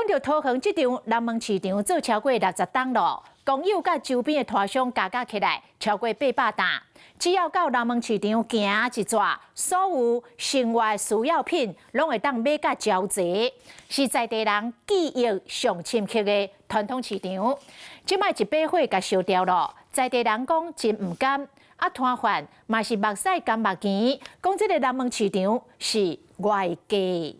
講著桃園這場南門市場做超過60冬咯，工友佮周邊的攤商加加起來超過800擔。只要到南門市場行一逝，所有生活需要品攏會當買甲招齊，是在地人記憶上深刻的傳統市場。這擺一把火共燒掉咯，在地人講真毋甘，啊攤販嘛是目屎乾目墘，講這个南門市場是我的家。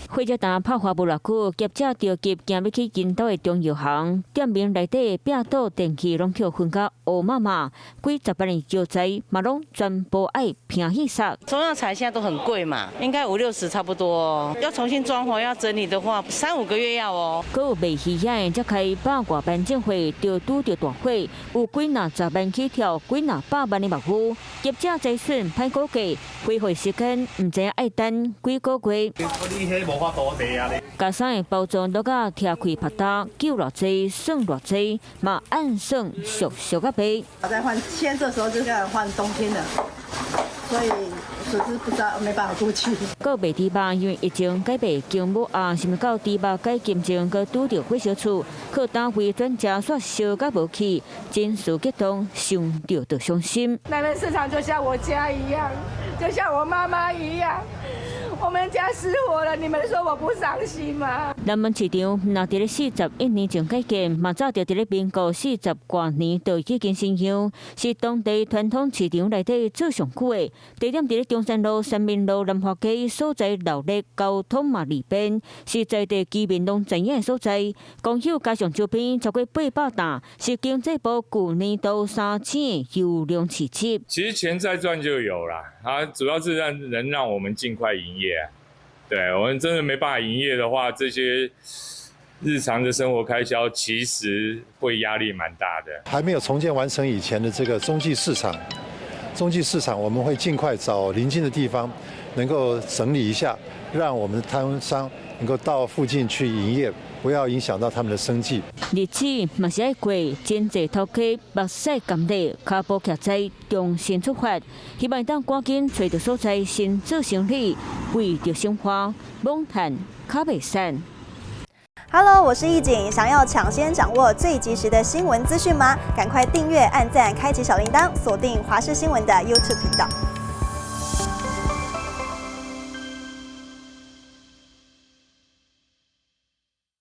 火車站拍火無偌久，業者著急行欲去𪜶兜的中藥行，店面內底壁桌電器攏予熏甲烏麻麻，幾十萬的藥材嘛攏全部愛拼去殺。中藥材現在都很貴嘛，應該五六十差不多。要重新裝潢要整理的話，三五個月要哦。閣有賣魚仔的，才開百外萬正貨，就拄著大火，有幾若十萬起跳，幾若百萬的目標。業者財損歹估計，恢復時間毋知影愛等幾個月。你無法度地啊！共衫的包裝都共拆開拍打，救偌濟算偌濟，嘛按算俗俗仔賣。再換，現在這時候就要換冬天的，所以損失不知道，沒辦法估計。閣賣豬肉，因為疫情改賣薑母鴨，想欲到豬肉改金鐘，閣拄著火燒厝，靠單位轉食，煞燒甲無去，情緒激動，想著就傷心。南門市場就像我家一樣，就像我媽媽一樣。我們家失火了，你們說我不傷心嗎？南門市場若佇咧41年前改建，嘛早就佇咧民國40外年就已經生效，是當地傳統市場內底做上久的。地點佇咧中山路、三民路、南華街所在鬧熱，交通嘛利便，是在地居民攏知影的所在。工友加上周邊超過800擔，是經濟部舊年度三星的優良市集。其實錢再賺就有啦，啊，主要是讓能讓我們盡快營業。對，我們真的沒辦法營業的話，這些日常的生活開銷其實會壓力蠻大的。還沒有重建完成以前的這個中繼市場，中繼市場我們會盡快找鄰近的地方，能夠整理一下，讓我們的攤商能夠到附近去營業，不要影響到他們的生計。日子嘛是愛過，真濟頭家目屎乾淚，跤步徛在重新出發，希望當趕緊揣著所在新做生意，為著生活，罔嘆較袂散。 Hello，我是易景，想要搶先掌握最及時的新聞資訊嗎？趕快訂閱、按讚、開啟小鈴鐺，鎖定華視新聞的 YouTube 頻道。